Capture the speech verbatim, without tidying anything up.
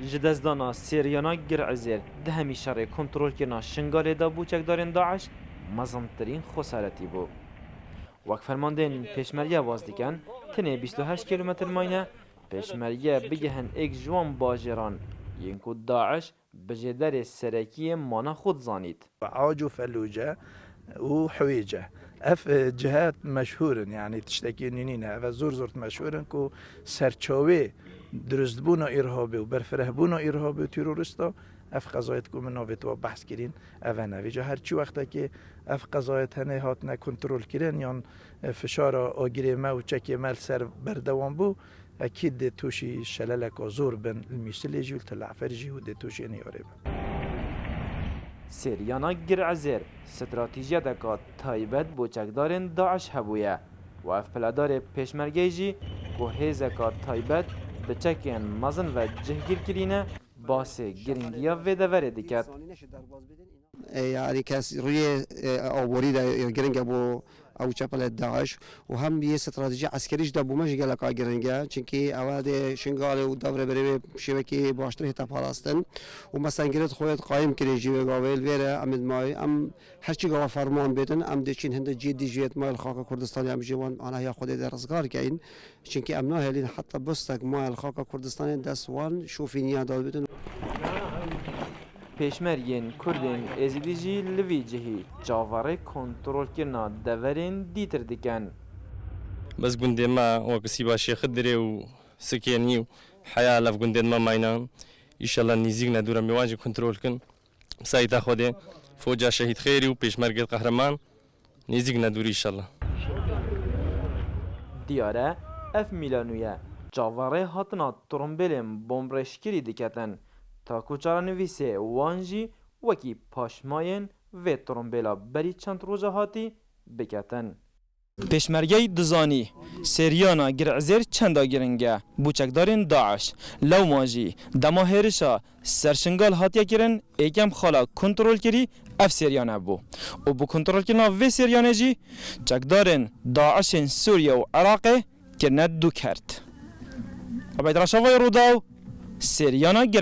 Ji destdana Sêryana Gir Ezêr di hemî şerê kontrolkirina Şingalê de bo çekdarên DAIŞ mezintirîn xwesaretî bû. Wek fermandên pêşmerge baz dikin, tenê bîst û heşt kîlometr mayne pêşmerge bigihin êk ji wan bajêran yên ku DAIŞ bi jêderê serekiyê mana xwe dizanît. Ac û Felûce û Hewêce. Ev, e, cihet meşhûr in, yanî tiştekî nûnî ne. Ev zor zor meşhûr in ku serçavê dirustbûna îrhabê û berfirehbûna îrhabê û terorîsta, ev qezayet ku min navê te behs kirîn, ev e ne. Vêca her çi wextekê ev qezayet hene hatine kontrolkirin yan, e, fişara agirê me û çekê me li ser berdewam bû, ekîd dê tûşî şeleleka zor bin li Mîsilê jî û li Tel Eferî jî û dê tûşî niyarê bin. Sêryana Gir Ezêr stratejiyeteka taybet bo çekdarên DAIŞ hebûye û ev piledarê pêşmergeyê jî ku hêzeka taybet bi çekên mezin ve cihgîr kirîne, basê giringiya vê deverê diket. E, yani kes rûyê, e, aborî de, e, giring e bo ew çepele DAIŞ û hem yê stratejî eskerî jî de bo me jî geleka giring e. Çimkî ew dê Şingalê û devrê berê wê şêwekê baştir hête parastin û me sengirêt xwe yêt qayim kirê jî wê gavê li vê re em ê may em her çi gava ferman bêtin em dê çîn hinde cî dî jî yêt may li xaka Kurdistanê em jî wan anahiya Xwedê de rizgar keyin. Çimkî em nahêlîn heta bustek maye li xaka Kurdistanê dest wan şofîniya dawî bitin. Pêşmergên Kurdên Êzidî jî li vî cihî çaverê kontrolkirina deverên dîtir dikin. Bes gundê me wek Sîba Şêxidirê û Sikênî û heya lev gundên me maynan. Îşallah nîzîk ne dûr em ê wan jî kontrol kin. Bi sayîta Xwedê, foca Şehîd Xêrî û Pêşmergê Qehreman nêzîk ne dûrî, înşallah. Diyar e, ev mîla nû ye. Çaverê hatina tirimbêlên bomrêşkirî diketin. Ta ku çarenivîsê wan jî wekî paşmayên vê tirimbêla berî çend roja hatî biketin. Pêşmergeyî dizanî Sêryana Gir Ezêr çenda giring e bo çekdarên DAIŞ. Lewma jî dema hêrişa ser Şingal hatiye kirin, êkem xala kontrolkirî ev Sêryane bû û bi kontrolkirina vê Sêryanê jî çekdarên DAIŞên Sûriye û Iraqê kirine du kert. Ubeyd Reşavayê Rûdaw, Sêryana Gir